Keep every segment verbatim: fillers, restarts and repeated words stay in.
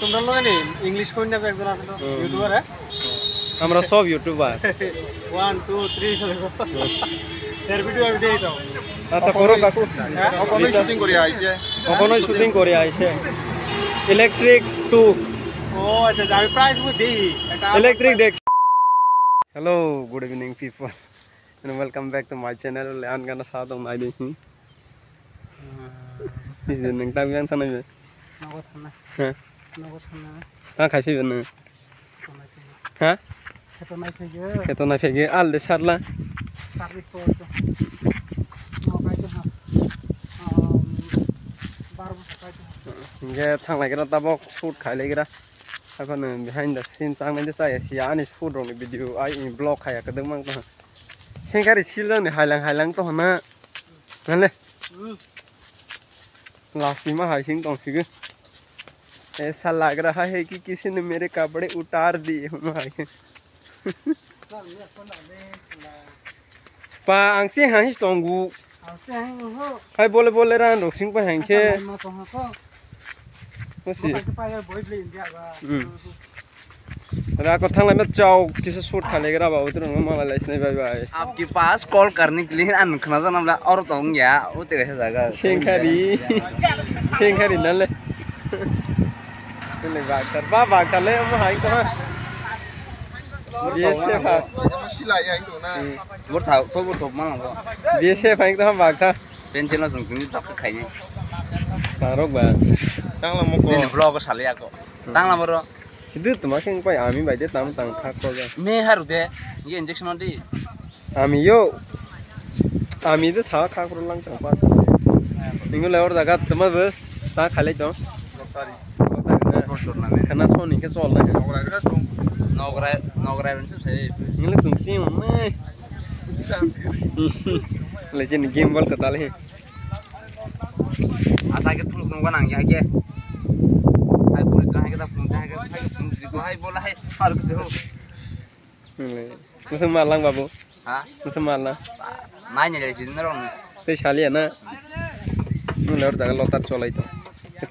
তোমরা লোক নি ইংলিশ কই না একজন আছে তো হুম। ইউটিউবার, হ্যাঁ? আমরা সব ইউটিউবার। ওয়ান, টু, থ্রি, চলে গো। এর ভিডিও আমি দেই তো। আচ্ছা, করো কাকু। হ্যাঁ? অখনই শুটিং করি আইছে। অখনই শুটিং করি আইছে। Electric two. ও আচ্ছা, আচ্ছা, আমি প্রায় সময় দেই। এটা ইলেকট্রিক দেখ। Hello, good evening, people. And welcome back to my channel. Leon gana sa tong nai dei. Is the nang tang yang thanai be? Nogo thanai. Ha? Nogo thanai. Ta khai phi be nang? Thanai phi. Ha? Kheto nai phi ge. Kheto nai phi ge. Al de sarla. Sarli to to. Nogo kai to ha. Um, bar bo kai to. Ge thang lai gra tabok shoot khai lai gra. Haphano behind the scene chang nai de chaya sia ani shoot rok ni video ai vlog khai ya kedeng mang to. Sengkari siljak ni hailang hailang to hona. Nale. Lasima hai sing tong sigo. Aisa lag raha hai ki kisi ne mere kapde utar diye hona hai. Pa ang se hai tongu. Hai bole bole ran rok sing pa hai ke. Masi. Hmm. Ra ko thang lai ma chao kisa shoot khai lai gra ba utro ma lai lai sinai bye bye. आपके पास कॉल करने के लिए अनखना जना बला और तो हूं गया वो तेरे से जागा Sengkari. Sengkari nale. Nale bakar ba bakar le mo hai to. Biye se ha. Sila ya itu na. Bor tha to bor to ma ngo. Biye se hai to bakar. Pencil no sung sung tak khai ni. Tarok ba. Tang la mo ko. Ni vlog sale ako. Tang la boro. Sidu tuma keng pai ami bai de tam tang thak ko ga. Me haru de. Ye injection di. Ami yo. Ami de sa khak ro lang chang pa. Ningo le or daga tuma be. Ta khalai to. Football tournament. Khana soni ke sol na. Nograi, nograi ron se. Ningo le sung si mo. Lekin game ball ka dal he. Asa ke thung thung nang ya ke. Hai puri tra hai ke ta phung hai ke hai phung si ko hai bola hai. Har ko. Musa malang babu. Ha? Musa malang. Nai ne jin rong. Te sali na. Mun lor daga lotar cholai to.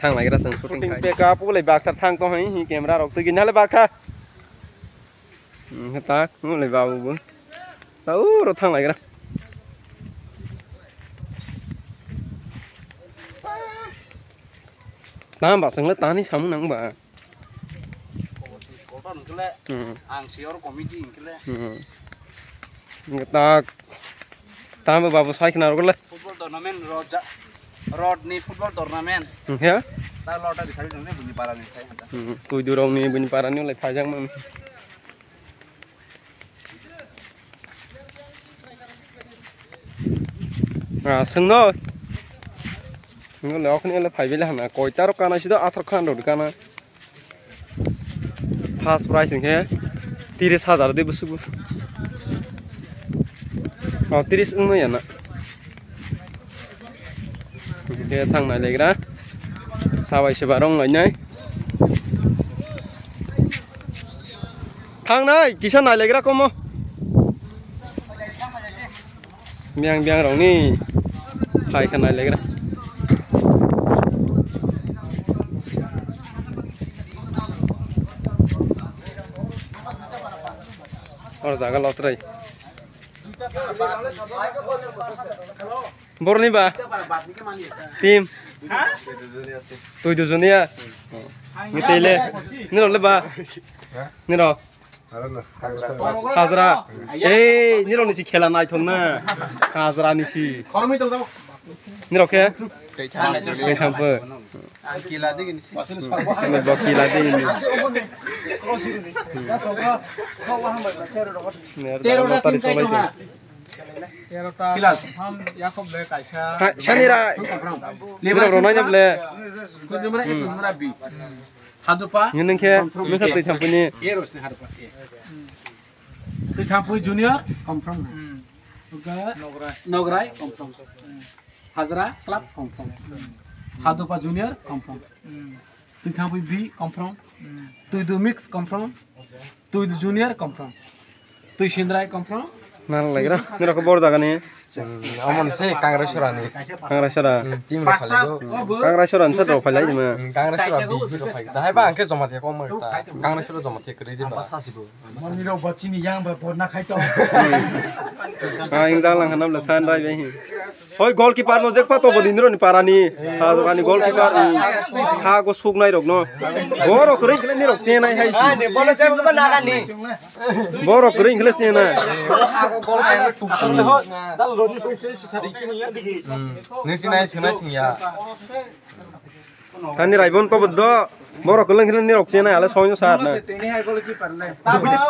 Thang lai gra sang shooting khai. Pick up ulai bakthar thang to hai hi camera rok to gin hale bakthar. Hmm, tak, ngolai babu bo. Tau ro thang lai gra. Tam ba sing le tani samu nang ba. Kotor hingkhe le, hmm. Ang si oro committee hingkhe le. Hmm. Hingkhe tak, tam ba babu sai khna ro le. Football tournament rod ja, rod ni football tournament. Hmm, ya? Ta lota dikhali nang ne buni para ni sai hanta. Hmm, kuidu rok ni buni para ni le phajak man. Ah, sengno. Sengno le okhne le phai bele hana. Koita rok kana sido athar khan rok kana. First prize hingke tiris hajar de busugo. Oh, tiris wngno yana. Hingke thang nai legra. Sabai se barong nai nai. Thangnai kisa nailegra komo. Biang biang rokni phaikha nailegra. Or jaga lotrai. Borni ba? Team. Tui dujuniya. Ngi tele. Niro le ba? Niro. Hajra. Ei, niro nisi khela nai thong na. Hajra nisi. Niro khe? Ketham po. Ang kila digi ni si. Bo kila digi ni. Tero ta notari solai tong. Tero ta ham Yakob le kaisa. Sanira. Lebra ronai na ble. Kunjumra e kunjumra bi. Hadupa. Ngi nang khe mesa twi thampuni. Eros ni hadupa. Twi thampui junior confirm. Nograi. Nograi confirm. Hajra club confirm. Hadupa junior confirm. Twi thampui B confirm. Twi du mix confirm. Twi du junior confirm. Twi sindrai confirm. Nang legra. Nira ko bor jaga ni. Chwng omo ni se Kangraisorani. Kangraisora. Hmm, team rok phailaio. Kangraisorani sa rok phailai ma. Hmm, Kangraisora B B rok phai. Dahai ba ang khe Jamatia kok ma ta. Kangraisora Jamatia kwrwi di ba. Moni rok bo chini yang ba borna khai to. Ah, ing jang lang hanam le san rai bai. Hoi goalkeeper no jek pa to bo din ro ni parani. Ha, ani goalkeeper ni. Ha go suk nai rok no. Borok kwrwi khle ni rok chenai hai. Borok kwrwi khle chena. Nisi nai thunai thungya. Ani raibon to bodo. Borok kwrwi khle ni rok chena ale soino sar na.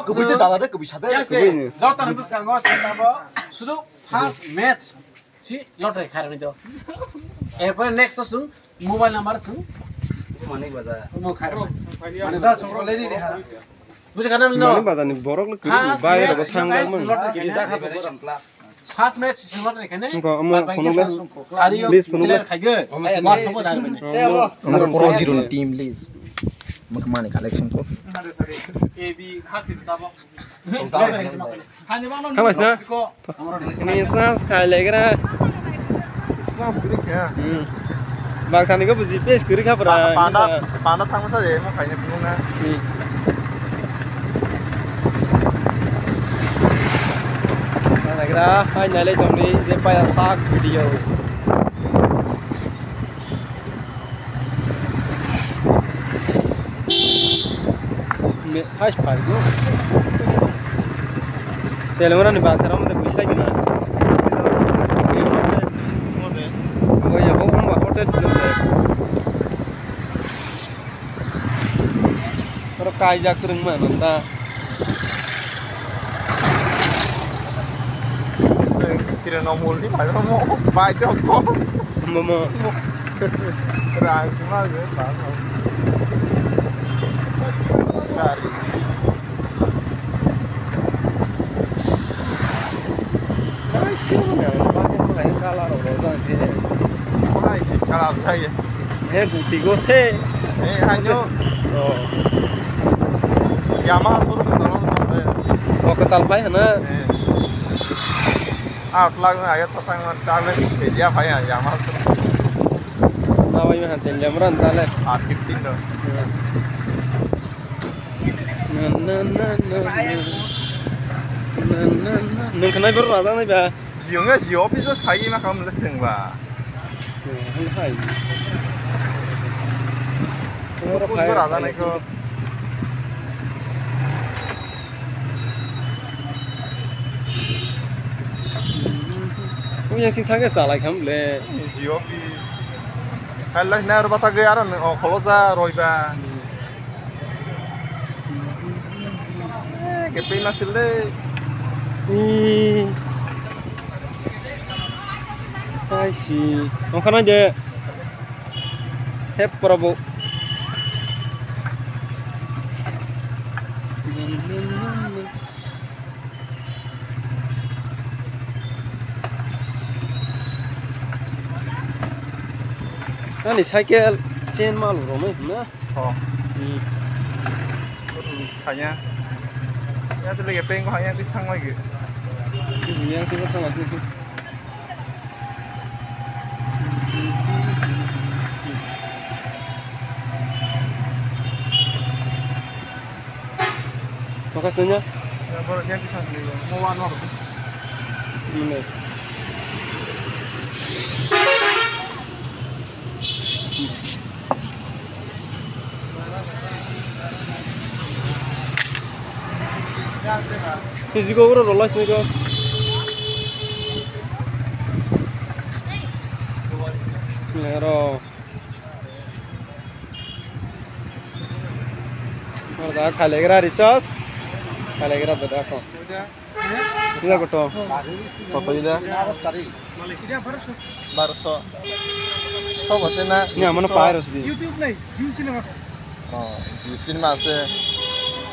Kubui de dala de kubui sade. Kubui ni. Joto ni bwskango sabo sudu first match. Si lottery khairokni do. Erpore next o chwng mobile number chwng. Mani baza. Mo khairok. Mani da song already de ha. Buji kana no. Mani baza ni borok le kiri. First match, guys, lottery khaina. First match si lottery khaina. Ko amo phone le. Sari o. Please phone le. Player khaigo. Amar koro zero ni team list. Mukmani collection ko. A B kha kiri tabo. Thanglaisna? Ni sans khai legra. Sans kwrwi kha. Hmm. Bang thani ko buji pes kwrwi kha pura. Panda, panda thangma sa de mo khaina phunukna. Hmm. Legra hai nale tongni je paya sak video. Me, hai phai go. Telenggana ni bazar o mode buisai gina. Oya bo umba hotel silo de. Oro kaijak kwrwngma nonda. Tira no mul ni bai mo bai jok ko. Momo. Rang ma ge ba. Gari. Ai, sino na, ba ko na kala ro ro jang je. Ko na isi kala jang je. He guti go se. Eh, hai no. Oh. Yamaha suru ko talo talo. Oh, ko tal pai hana. Eh. Ah, flag na ayat patang man tale. Dia pai ya, Yamaha suru. Na bai man tele mran tale. Ah, fifteen do. Na, na, na, na, na. Na, na, na. Nwng khnai bor raja nai ba? Jio nga Jio office o sai ma kam le seng ba. Nwng hai. Oro phai raja nai ko. Uyang sing thangke salai kham le. Jio office. Hai lai na ro bata ge aro o kholo ja roi ba. Kepeng nasil de. Ih. Hai si. Ongkha nai de. Hep Prabhu. Ani cycle chain malu romai hwnna. Oh. Hmm. Kanya. Ya tu lagi pengko hanya di thang lagi. Yang sih thang lagi. Makas nanya? Ya, baru dia di sana dulu. Mau warna apa? Ini. Physical oro rolas ni ko. Aro. Aro da khalegra richos. Khalegra da ko. Ida koto. Koto ida. Baroso. Sobo se na. Ni amano pai rosdi. YouTube nai, Jio cinema. Oh, Jio cinema ase.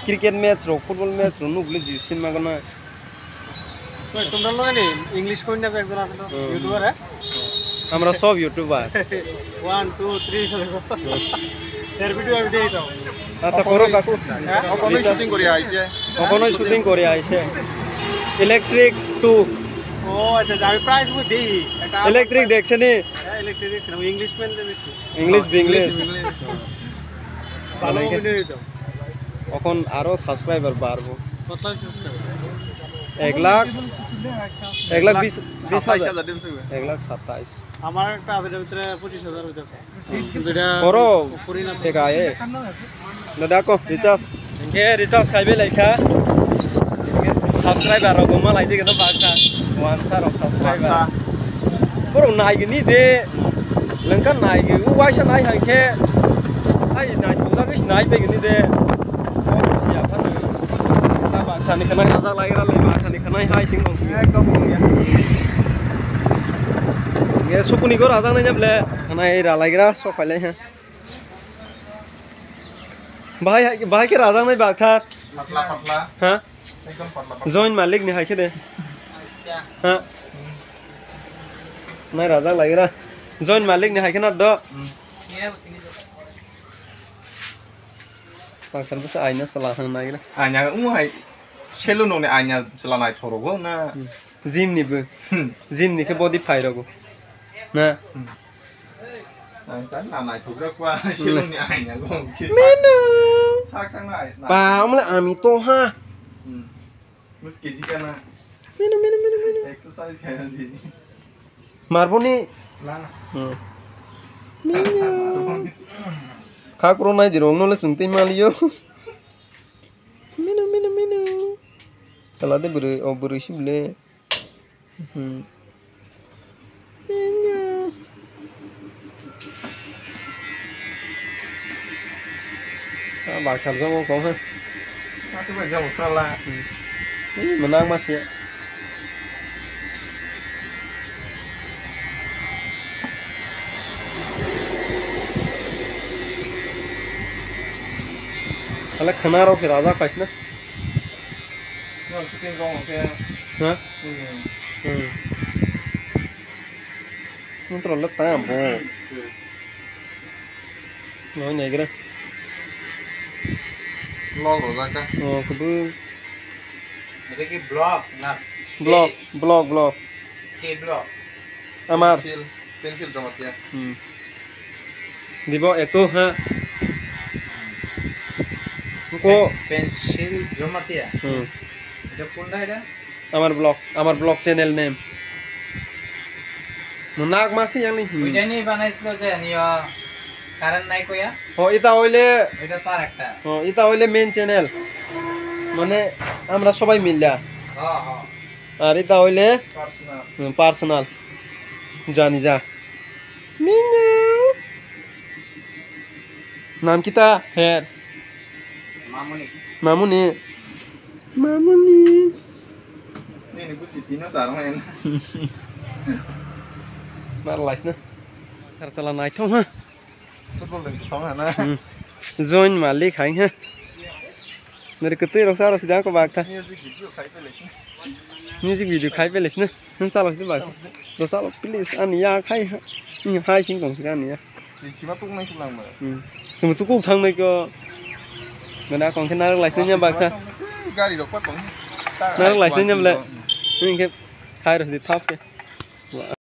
Cricket match ro, football match ro nukle Jio cinema gana. Koi, tumra loge ni English koinna ekjon ase to, YouTuber, eh? Amra sob YouTuber. One, two, three, solo. Ter video, video to. Acha, koro kaku. Okono shooting kori aise. Okono shooting kori aise. Electric two. ও আচ্ছা, আচ্ছা, আমি প্রায় সময় দেখি। একটা আমার Electric দেখছেনি? হ্যাঁ, Electric দেখছি না, ওই English Man দেখছি। English, হ্যাঁ, English। English, English। ভালো অনেকে movie নিয়ে তো। এখন আরো subscriber বাড়বো। কত লাখ subscriber? এক লাখ, এক লাখ বিশ, বিশ হাজার। সাতাইশ হাজার টিম সঙ্গে। এক লাখ সাতাইশ। আমার একটা আছে, এটার ভিতরে পঁচিশ হাজার হইতেছে। Oro, teka e. Dada ko, recharge. Hingke recharge kaibe laikha. Subscriber rok ma laidi keno bakha. Wansa rok subscriber. Borok naigini de. Lengka naigi, u waisa nai hangke. Ai nai thokjagwi nai begini de. Siya phano. Bakha ni khanai rajak laigra le bakha ni khanai hai sing dong. Ekdom ya. Nge sukuni go rajak nai ble. Khanai ralaigra sok pailai ha. Bahai, bahai khe rajak nai bakthar. Patla, patla. Ha? Ekdom patla, patla. Join Malik ni hai khe de. Ha? Nai rajak laigra. Join Malik ni hai khe na do. Hmm. Bakthar bwsa aina sala hang naigra. Aina, um, hai. Selu noni aina sala nai thorogo na. Hmm. Gym ni bo. Hmm. Gym ni khe body phai rogo. Na? Hmm. Ang tan na nai thugra kwa, hmm, silong ni aina go. Menu. Sak sak nai. Ba, amle ami to ha. Hmm. Mus keji kana. Menu, menu, menu, menu. Exercise kaya di. Marboni. Na, na. Hmm. Menu. Khakro nai dirong no le sungtei maliyo. Menu, menu, menu. Salade bwrwi, o bwrwi si bwle. Hmm. Ah, baksa jabo kong ha. Masa bai jabo sala. Hmm. Ini menang mas ya. Kale khana rok khe rajak paisna. No, shooting rong khe. Ha? Hmm. Hmm. Montro le ta bo. Noi nai gra. Log rojak ka. Oh, kubu. Eta ki block na? Block, page? Block, block. Ke block? Amar. Pencil, pencil Jamatia. Hmm. Dibo eto ha. Ko. Pen-, pencil Jamatia. Hmm. Eta kunda eta? Amar block, amar block channel name. Munak masi yang ni. Hmm. Uidani banaislo je niyo current nai koya? Oh, ita oile. Eta tar ekta. Oh, ita oile main channel. Mane amra sobai milla. Ha, ha. Ar ita hoile personal. Hmm, personal. Jani ja. Minu. Nam kita? Her. Mamuni. Mamuni. Mamuni. Nini busi tino sarong en. Nar lais na. Sar sala nai thong ha. Football ring thong ha na. Hmm. Join Malik hai ha. Nari ketui rok sa rok sida ko bak tha. Music video khai pele sini. Music video khai pele sini. Nun sa rok sida bak. Do sa rok please ani ya khai ha. Ni hai sing tong sida ani ya. Kima tuk nai kulang ba. Hmm. Sum tu kuk thang nai ko. Mana kong khe narok lai sini ya bak tha. Gari rok pa tong. Narok lai sini ya bla. Ni khe khai rok sida thap ke.